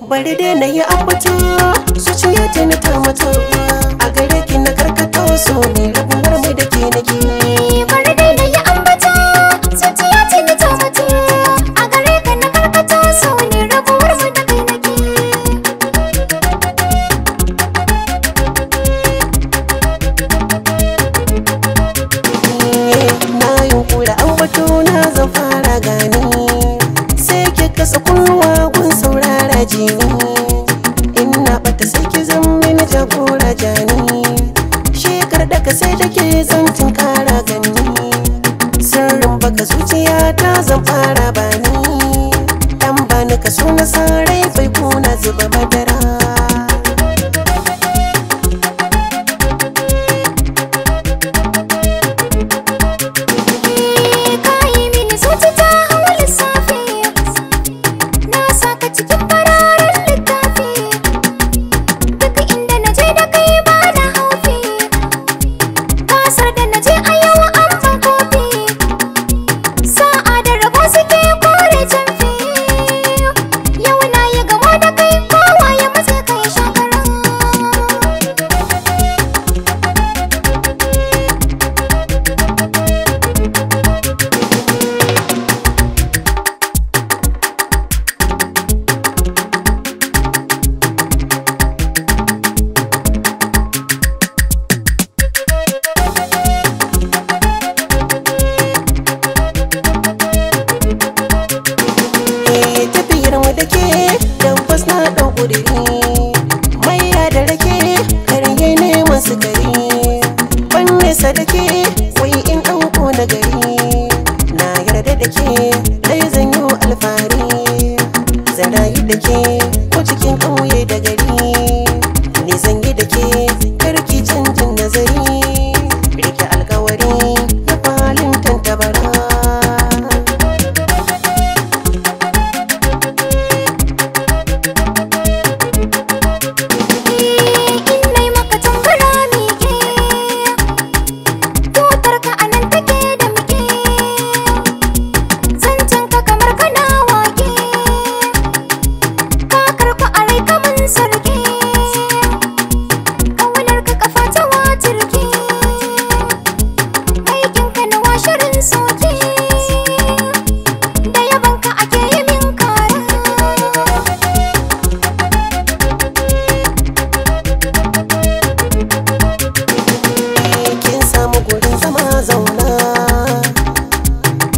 Bari dai na yi ambato, zuciya ta na ta mato, a gare ki na karkato, so ne rabuwar mu da ke nake. Bari dai na yi ambato, zuciya ta na ta mato, a gare ka na karkato, so ne rabuwar mu da kai nake. Na yunkura ambato na zan fara gani, sai ki kasa kunnuwa gun saurara jini. Ina bata sai ki zan mini jagora jani, shekar da ka sai da ke zan tunkara gani. Sirrin baka zuciya ta zan fara bani, dan bani kaso na sarai bai kuna zuba madara. Da ke tabbas na ɗan ƙudiri, maiya da rake karye neman sukari. Ban nesa da ke wai in ɗauko na gari, na yarda da ke dai zan yi alfahari. Zan rayu da ke ko cikin ƙauye da gari, ni zan yi da ke karki canjin nazari. Rike alkawari na falin tantabara. Gurin zama zauna,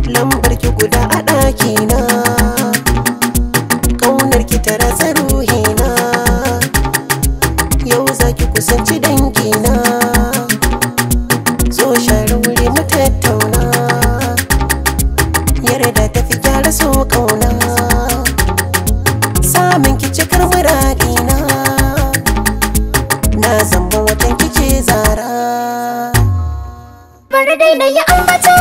lambar ki guda a ɗakina, ƙaunar ki ta ratsa ruhina, yau za ki kusanci dangina. Zo share wuri mu tattauna, yarda ta fi gyara so ƙauna, samun ki cikar muradina, na zamba watan ki ce zara. Bari dai na yi ambato.